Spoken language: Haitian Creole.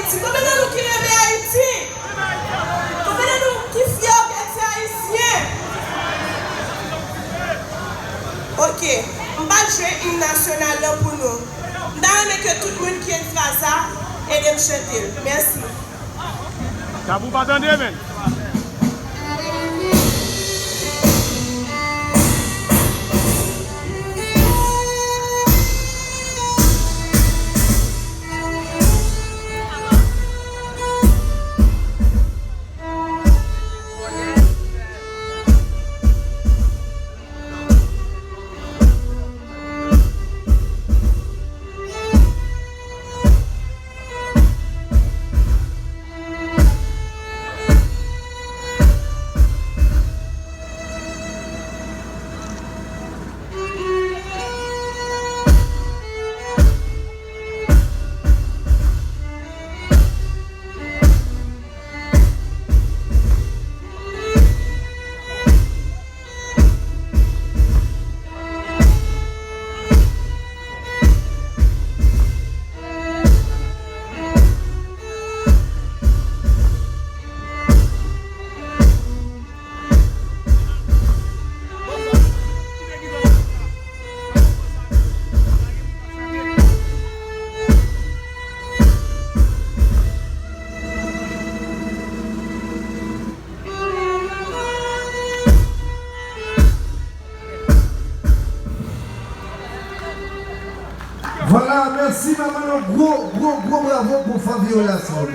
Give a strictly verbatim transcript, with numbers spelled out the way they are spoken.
Konbyen nan nou ki renmen Ayiti? Konbyen nan nou ki fyè ke se Ayisyen? Ok, m pral jwe im nasyonal lan pou nou. M ta renmen ke tout moun ki ekra sa ede m chante l. Mèsi. Tabou pa tande, men. Vwala, mèsi manman, yon gwo, gwo, gwo bravo pou Fabiola sa.